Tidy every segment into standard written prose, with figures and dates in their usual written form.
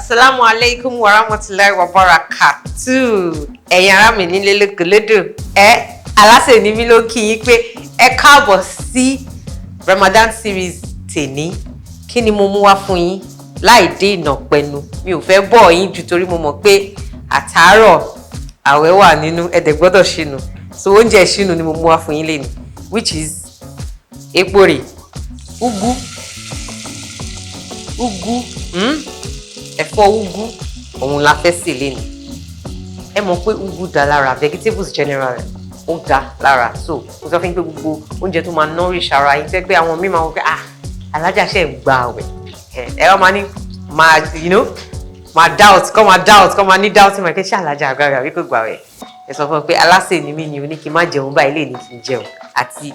Asalaamu alaikum wa rahmatulahi wa barakatuh. Ẹ̀yin ará mi nílé lókèlédò, ẹ Alásè ni mí ló kí yín pé ẹ káàbọ̀ sí Ramadan series tèní. Kí ni mo mú wá fún yín láì dé ìnà pẹnu? Mi ò fẹ́ bọ̀ yín jù torí mo mọ̀ pé àtàárọ̀ àwẹ̀ wà nínú, ẹ̀dẹ̀ gbọ́dọ̀ ṣìnù. So oúnjẹ ìṣìnù ni mo mú wá fún yín lénìí, which is epo rè, ugu, ugu, Ẹ̀fọ́ ugu òun la fẹ́ sè lénìí. Ẹ mọ̀ pé ugu dá lára, vegetables generally ó dá lára. So mo sọ fún yín pé gbogbo oúnjẹ tó máa nourish ara yín, tẹ́ pé àwọn míì máa wọ pé, "Ah, alájà ṣe ń gba àwẹ̀." Ẹ wọ́n máa ní máa máa doubt, kọ́ máa doubt, kọ́ máa ní doubt, máa kẹ́ ṣé alájà àgbàrá àbí kò gbà wẹ̀. Ẹ sọ fún mi pé Alásè ni mí ni o ní kí n má jẹun báyìí lè ní kí n jẹun, àti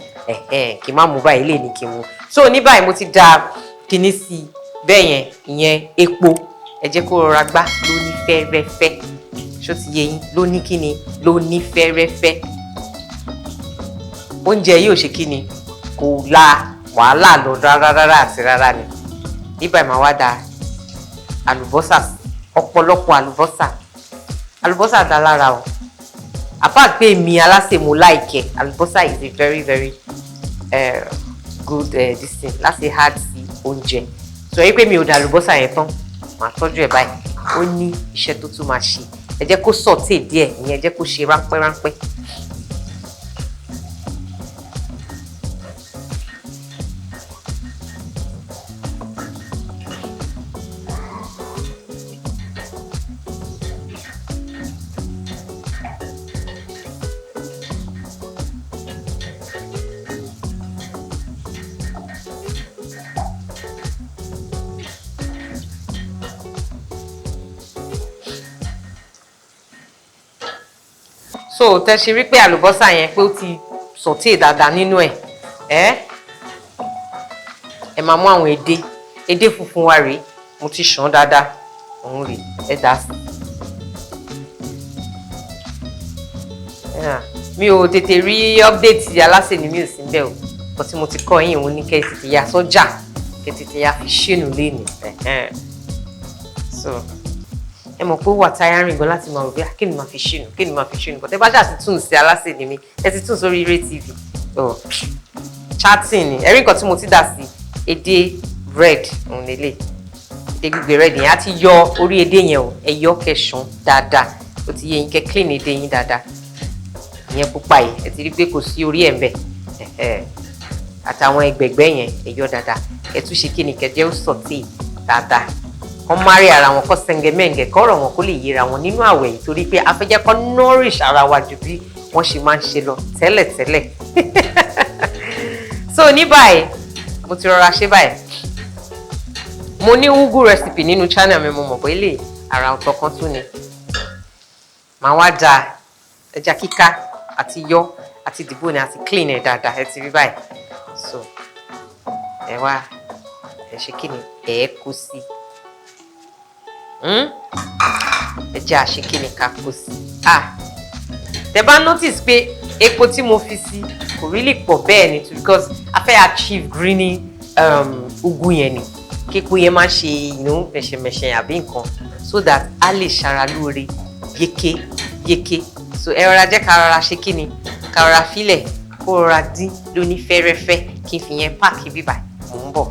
kí n má mu báyìí lè ní kí n mu. So ní báyìí, mo ti da kinní sí i bẹ́ẹ̀ yẹn, ìyẹn epo. Ẹ jẹ́ kó rọra gbá lóní fẹ́rẹ́fẹ́. Ṣó ti yé yín? Lóní kíni? Lóní fẹ́rẹ́fẹ́. Oúnjẹ yìí ò ṣe kíni, kò la wàhálà lọ rárá rárá àti rárá ni. Ní báyìí, máa wá da àlùbọ́sà, ọ̀pọ̀lọpọ̀ àlùbọ́sà. Àlùbọ́sà dá lára o. Apart pé mi Alásè mo like ẹ, àlùbọ́sà is a very very good this thing láti add sí oúnjẹ. Sọ yìí pé mi ò da àlùbọ́sà yẹn tán, màá tọ́jú ẹ̀ báyìí, ó ní iṣẹ́ tó tún máa ṣe. Ẹ jẹ́ kó sauté díẹ̀, ìyẹn ẹ jẹ́ kó ṣe ráńpẹ́ ráńpẹ́. So tẹ́ ṣe rí pé àlùbọ́sà yẹn pé ó ti sauté dáadáa nínú ẹ̀, ẹ́ ẹ máa mú àwọn edé. Edé funfun wa rèé, mo ti ṣàn dáadáa, òun rèé, ẹ dà sí. Mi ò tètè rí update Alásè ni mi ò sí bẹ́ẹ̀ o, kò tí mo ti kọ́ yín, òun ní kẹ́ ẹ tètè ya sọ́jà, kẹ́ ẹ tètè ya fi ṣìnù lénìí. So ẹ mọ̀ pé ó wà tiring gan láti máa rò pé, kí ni màá fi ṣìnù, kí ni màá fi ṣìnù? But ẹ bá ṣáà ti tún sí Alásè ni mi, ẹ ti tún sórí Ire TV, oh, chatting ni. Ẹ̀rí nǹkan tí mo ti dà sí edé red, òun lélẹ̀, edé gbígbé red yẹn. Á ti yọ orí edé yẹn o, ẹ yọ kẹsàn dáadáa. Ó ti yé yín, kẹ́ clean edé yín dáadáa. Ìyẹn pupa yìí, ẹ ti rí pé kò sí orí ẹ̀ ń bẹ̀ àtàwọn ẹgbẹ̀gbẹ́ yẹn, ẹ yọ dáadáa. Ẹ tún ṣe kí ni, kẹjẹ ó sauté dáadáa, kọ́ márì ara wọn, kọ́ sẹ́ngẹ̀mẹ́ǹgẹ̀, kọ́rọ̀ wọn kó lè yẹra wọn nínú àwẹ̀ yìí, torí pé a fẹ́ jẹ́ kó nourish ara wa ju bí wọ́n ṣe máa ń ṣe lọ tẹ́lẹ̀tẹ́lẹ̀. So ní báyìí, mo ti rọra ṣe báyìí. Mo ní ugu recipe nínú channel mi, mo mọ̀ pé lè ara ọ̀tọ̀ kan tún ni. Màá wá da ẹja kíká àti yọ àti dìbò ni àti clean ẹ̀ dáadáa. Ẹ ti rí báyìí. So ẹ wá ẹ ṣe kí ni, ẹ kó sí. Ẹ jẹ́ àṣekí ni, ká kó sí. Ah, tẹ bá notice pé epo tí mo fi sí kò really pọ̀ bẹ́ẹ̀ ni, because a fẹ́ achieve greeny ugu yẹn ni, képo yẹn má ṣe mẹ̀ṣẹ̀mẹ̀ṣẹ̀ àbí nǹkan, so that a lè ṣara lóore yéké yéké. So ẹ rọra jẹ́ ká rọra ṣe kí ni, ká rọra filẹ̀ kó rọra dín lóní fẹ́rẹ́fẹ́, kí n fi yẹn páàkì bíbà. Mò ń bọ̀.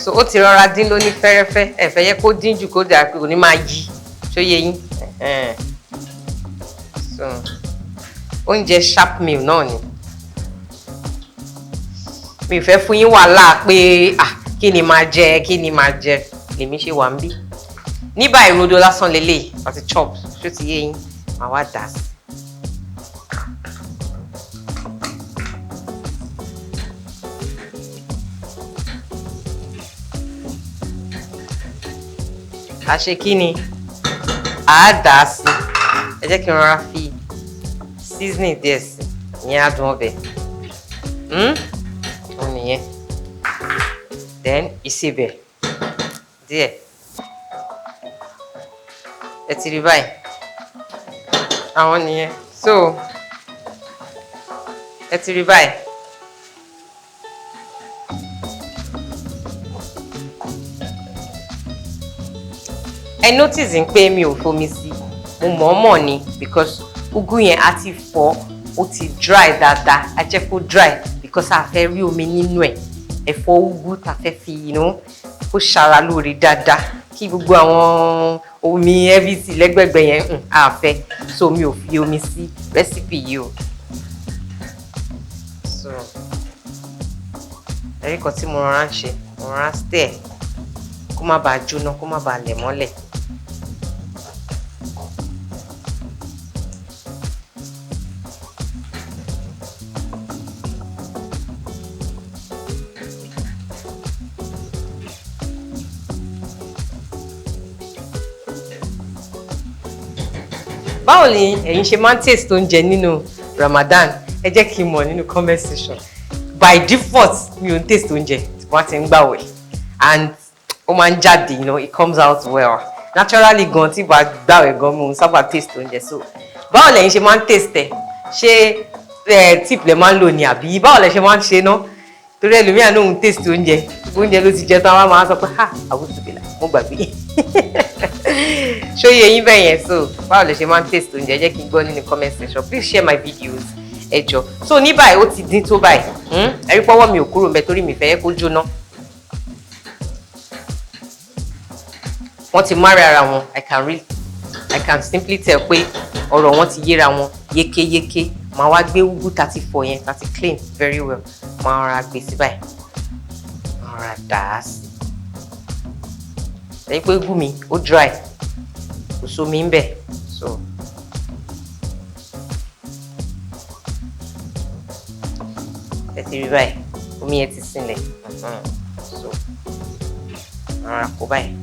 So ó ti rọra dín lóní fẹ́rẹ́fẹ́. Ẹ fẹ́ yẹ kó dín jù, kó dà pé kò ní máa yí. Ṣó yé yín? So oúnjẹ sharp meal náà ni. Mi ò fẹ́ fún yín wàhálà pé, ah, kí ni máa jẹ, kí ni máa jẹ, lèmi ṣe wà ń bí. Ní báyìí, rodo lásán lélẹ̀ àti chop. Ṣó ti yé yín? Màá wá dà sí. A ṣe kí ni, a dà á sí. Ẹ jẹ́ kí n rọra fi seasoning díẹ̀ sí, ìyẹn adùn ọbẹ̀ òun nìyẹn. Then ìsebẹ̀ díẹ̀. Ẹ ti rí báyìí, àwọn nìyẹn. So ẹ ti rí báyìí. Ẹ notice pé mi ò fomi sí. Mo mọ̀ọ́mọ̀ ni, because ugu yẹn a ti fọ̀, ó ti dry dáadáa. A jẹ́ kó dry because a fẹ́ rí omi nínú ẹ̀. Ẹ̀fọ́ ugu ta fẹ́ fi kó ṣara lóore dáadáa, kí gbogbo àwọn omi everything lẹ́gbẹ̀gbẹ̀ yẹn, a fẹ́. So mi ò fi omi sí recipe yìí o. So ẹ̀rí kan tí mo rọra ń ṣe, mo rọra stir kó má bàa jóná, kó má bàa lẹ̀ mọ́lẹ̀. Báwo ni ẹ̀yin ṣe máa ń taste oúnjẹ nínú Ramadan? Ẹ jẹ́ kí n mọ̀ nínú comment section. By default, mi ò ń taste oúnjẹ tí wọ́n ti ń gbàwẹ̀, and ó máa ń jáde, it comes out well naturally gan. Tí bá gbàwẹ̀ gan, mo ń sábà taste oúnjẹ. So báwo lẹ̀yin ṣe máa ń taste ẹ̀? Ṣé ẹ tip lẹ máa ń lò ní, àbí báwo lẹ ṣe máa ń ṣe ná? Torí ẹlòmíràn náà ń taste oúnjẹ, oúnjẹ ló ti jẹ tán, wá máa sọ pé, "Ha, àwùjọ mo gbàgbé." Ṣó yé yín bẹ́ẹ̀ yẹn? So báwo lẹ ṣe máa ń taste oúnjẹ? Jẹ́ kí n gbọ́ nínú comment section. Please share my videos, ẹ jọ̀ọ́. So ní báyìí, ó ti dín tó báyìí. Ẹ rí pọ́wọ́ mi ò kúrò mbẹ torí mi fẹ́ kó jóná. Wọ́n ti marry ara wọn. I can simply tell pé ọ̀rọ̀ wọn ti yéra wọn yékéyéké. Màá wá gbé ugu tá ti fọ̀ yẹn, tá ti clean very well, màá rọra gbé sí báyìí, màá rọra dà á sí. Ẹ̀yin pé ugu mi ó dry, kò sómi ń bẹ̀. So ẹ ti rí báyìí, omi yẹn ti sinlẹ̀. So màá rọra kó báyìí.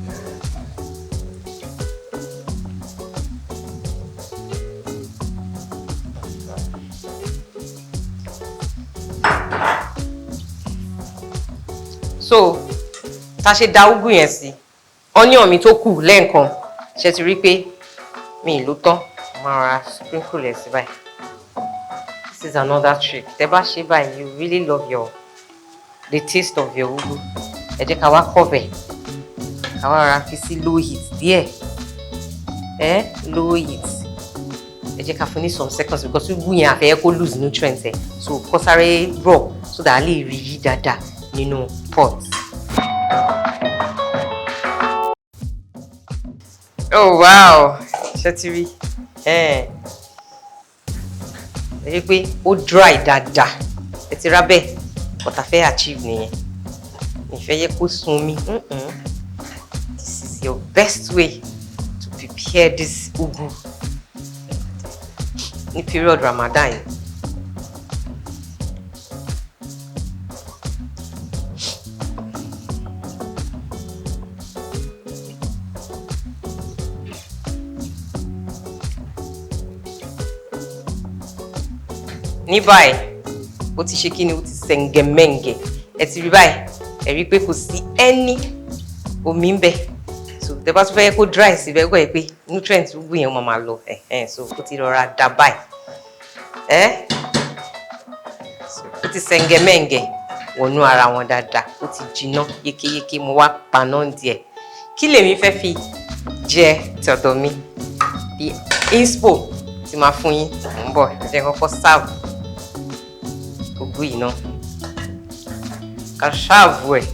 So tá a ṣe da ugu yẹn sí, onion mi tó kù lẹ́ẹ̀kan, ṣe ti rí pé mi ì ló tán, máa ra sprinkle ẹ̀ sí báyìí. This is another trick. Tẹ́ bá ṣe báyìí, you really love the taste of your ugu. Ẹ jẹ́ ká wá cover, ká wá ra fi sí low heat díẹ̀, ẹ low heat. Ẹ jẹ́ ká fún ní some seconds because ugu yẹn, a fẹ́ kó lose nutrients ẹ̀, so kó sáré rọ̀ so that a lè rí yí dáadáa nínú pot. Oh wow, ṣé ti rí ẹ? Rí pé ó dry dáadáa. Ẹ ti rá bẹ́ẹ̀. What a fẹ́ achieve nìyẹn. Ìfẹ́ yẹ kó sun mi. This is your best way to prepare this ugu ní period Ramadan yìí. Ní báyìí, ó ti ṣe kí ni, ó ti sẹ̀ǹgẹ̀mẹ̀ǹgẹ̀. Ẹ ti rí báyìí, ẹ rí pé kò sí any omi ń bẹ. So tẹ bá tún fẹ́ kó dry síbẹ̀, gbọ́ ẹ pé nutrient ugu yẹn máa máa lọ ẹ̀hẹ́n. So ó ti rọra dà báyìí ẹ́. Ó ti sẹ̀ǹgẹ̀mẹ̀ǹgẹ̀ wọnú ara wọn dáadáa, ó ti jiná yékéyéké. Mo wá paná díẹ̀. Kí lèmi fẹ́ fi jẹ tọ̀dọ̀ mi? The inspo tí máa fún yín ń bọ̀. Ẹ jẹ́ kọ́kọ́ serve ugu yìí náà, ká serve ẹ̀.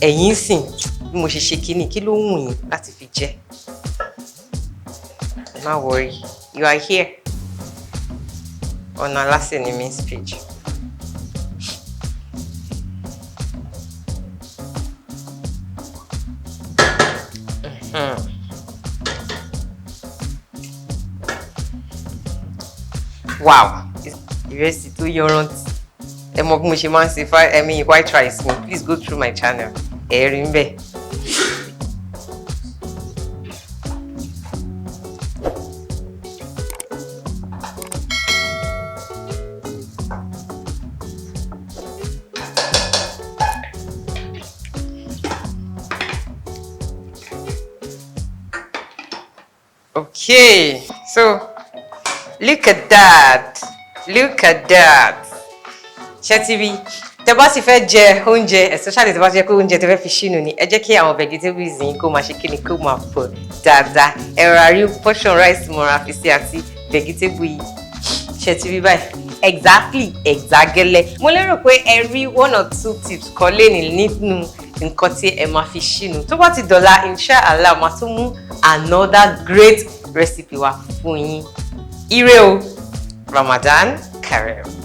Ẹ̀yin sìn bí mo ṣe ṣe kíní, kí ló wù yín láti fi jẹ? Ẹ má worry, you are here on Alase Nimi's page. Wow, ìrẹsì tó yọrantí. Ẹ mọ bí mo ṣe máa ń ṣe I mean, white rice mi. Please go through my channel, ẹ rí ń bẹ̀. Okay, so look at that. Look at that. Ṣé ti rí? Tẹ bá sì fẹ́ jẹ oúnjẹ, especially tẹ bá jẹ́ pé oúnjẹ tẹ fẹ́ fi ṣínu ni, ẹ jẹ́ kí àwọn vegetables yín kó máa ṣe kíni, kó máa pọ̀ dáadáa. Ẹ rọra rí portion rice mọ́ra fi sí àti vegetable yìí. Ṣe ti rí báyìí? Exactly, exactly. Mo lérò pé ẹ rí one or two tips kan lénìí nínú nǹkan tí ẹ máa fi ṣínu. Tó bá ti dọ̀la, inshallah, máa tún mú another great recipe wá fún yín. Ire o. Ramadan Kareem.